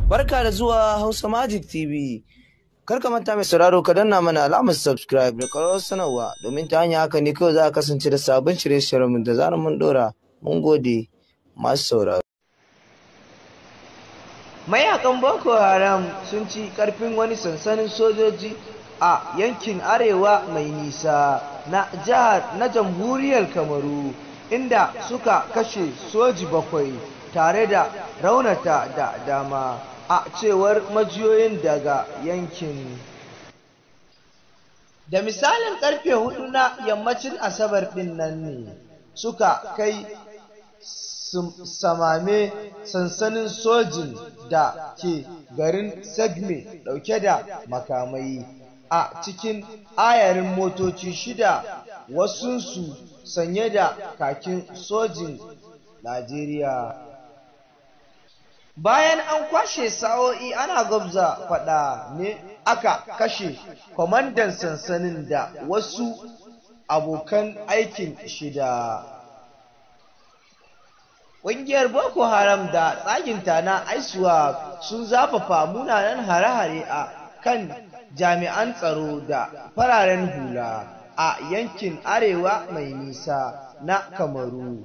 Barka da zuwa Hausa Magic TV. Kar ka manta mai sauraro, ka danna mana alamar subscribe da ƙararrawar sanarwa, domin ta hanyar haka ne kawai za ka kasance da sabon shirye-shiryenmu da zarar mun ɗora. Mun gode masu sauraro. Mayakan Boko Haram sun ci ƙarfin wani sansanin sojoji a yankin Arewa Mai Nisa na jihar na Jamhuriyar Kamaru, inda suka kashe soji 7 tare da raunata da dama, a cewar majiyoyin daga yankin. Da misalin karfe 4 na yammacin Asabar ɗin nan ne suka kai samame sansanin sojin da ke garin Segme ɗauke da makamai a cikin ayarin motoci 6, wasunsu sanye da kakin sojin Najeriya. Bayan an kwashe sa'o'i ana gwabza faɗa ne aka kashe kwamandan sansanin da wasu abokan aikin 6. Ƙungiyar Boko Haram da tsaginta na ISWAP sun zafafa munanan hare-hare a kan jami'an tsaro da fararen hula a yankin Arewa Mai Nisa na Kamaru.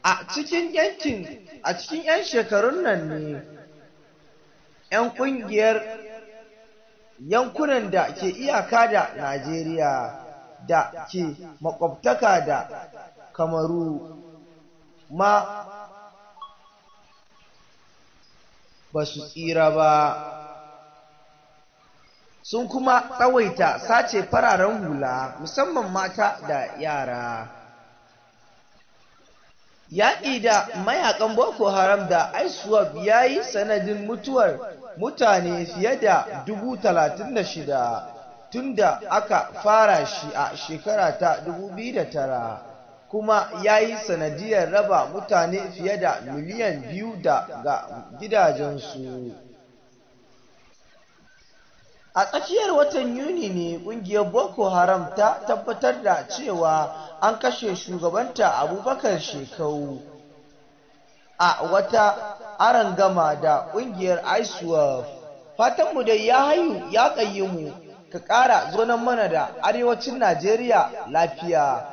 A cikin 'yan shekarun nan ne 'yan ƙungiyar yankunan da ke iyaka da Najeriya da ke makwabtaka da Kamaru ma ba su tsira ba. Sun kuma tsawaita sace fararen hula, musamman mata da yara. Yaƙi da mayakan Boko Haram da ISWAP ya yi sanadin mutuwar mutane fiye da 36,000 tun da aka fara shi a shekara ta 2009, kuma ya yi sanadiyar raba mutane fiye da miliyan 2 daga gidajensu. A tsakiyar watan Yuni ne ƙungiyar Boko Haram ta tabbatar da cewa an kashe shugabanta Abubakar Shekau a wata arangama da ƙungiyar ISWAP. Fatanmu dai, ya Hayyu ya Ƙayyumu, ka ƙara zaunar mana da arewacin Najeriya lafiya.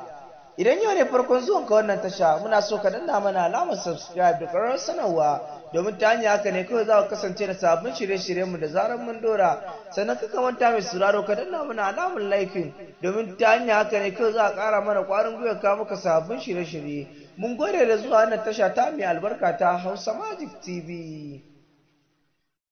Idan yau ne farkon zuwanka wannan tasha, muna so ka danna mana alamar subscribe da ƙararrawar sanarwa, domin ta hanyar haka ne kawai za ku kasance da sabbin shirye-shiryenmu da zarar mun dora. Sannan ka manta mai sauraro, ka danna mana alamar liking, domin ta hanyar haka ne kawai za a ƙara mana ƙwarin gwiwa kawo maka sabbin shirye-shirye. Mun gode da zuwa wannan tasha ta mai albarka ta Hausa Magic TV.